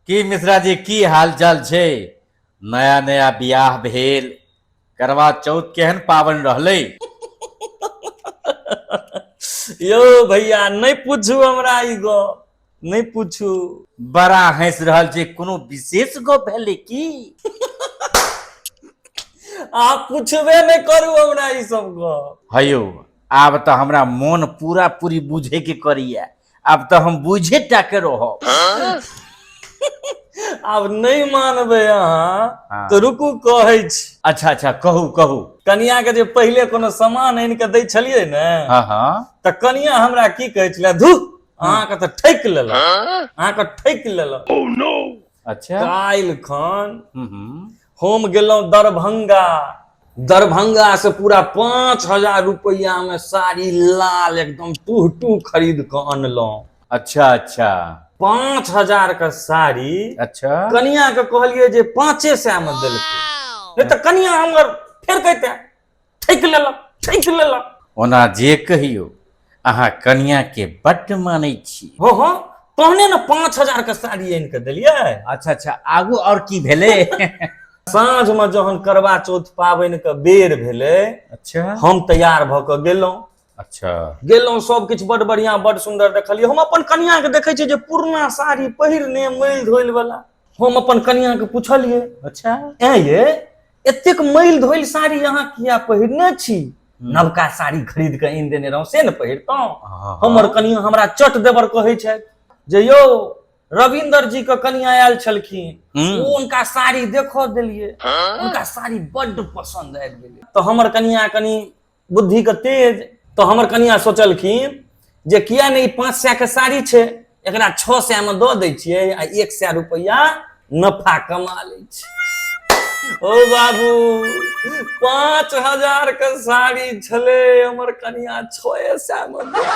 की मिश्रा जी, की हाल चाल छै? नया नया बियाह भेल, करवा चौथ केहन पावन रहलै? यौ भैया, नहि पूछू हमरा ई गप, नहि पूछू। बड़ा हंसि रहल छै, कोनो विशेष गप भेलै की? अहाँ पूछबे नहि करू हमरा ई सब गप। हयौ, आब तऽ हमरा मोन पूरा पूरी बुझे के करैया, आब तऽ हम बुझे टा के रहब। आब नहि मानबै अहाँ? हाँ। तऽ रुकू, कहै छी। अच्छा अच्छा, कहू कहू। कनिया के जे पहिले कोनो सामान आनि कऽ दै छलियै ने, हाँ हाँ तऽ कनिया हमरा की कहै छलै, धू, अहाँके तऽ ठकि लेलक, अहाँके ठकि लेलक। काल्हि खन हम्म हम्म। हम गेलहुँ दरभंगा, दरभंगा से पूरा 5000 रुपैआ में साड़ी लाल एकदम टूह टूह खरीद कऽ अनलहुँ। अच्छा अच्छा। 5000 के साड़ी। कनिया के कहलियै जे 500 में देलकै, नहि तऽ कनिया हमर फेर कहिते ठकि लेलक, ठकि लेलक। ओना जे कहियौ, अहाँ कनिया के बड्ड मानै छी। हो हो, तहने ने 5000 के साड़ी आनि कऽ देलियै। अच्छा अच्छा, आगू और की भेलै? साँझ में जहन करवा चौथ पाबनि के बेर भेलै, हम तैयार भऽ कऽ गेलहुँ। गेलहुँ, सब किछु बड बढ़िया, बड सुंदर देखलियै। हम अपन कनिया के देखै छियै जे पुरना साड़ी पहिरने, मैल धोइल वाला। हम अपन कनिया के पुछलियै, ऐं ये, एतेक मैल धोइल साड़ी अहाँ किया पहिरने छी? नवका साड़ी खरीद के आनि देने रहौं, से ने पहिरतहुँ। हमर कनिया हमरा चट देवर कहै छथि जे यौ, रविंदर जी के कनिया आयल छलखिन, ओ हुनका साड़ी देखऽ देलियै, हुनका साड़ी बड्ड पसंद आबि गेलै। तऽ हमर कनिया कनि बुद्धि के तेज, तऽ हमर कनिया सोचलखिन जे किया नहि 500 के साड़ी छै, एकरा 600 में दऽ दै छियै आ 100 रुपैआ नफा कमा लै छी। ओ बाबू, 5000 के साड़ी छलै, हमर कनिया 600 में दऽ।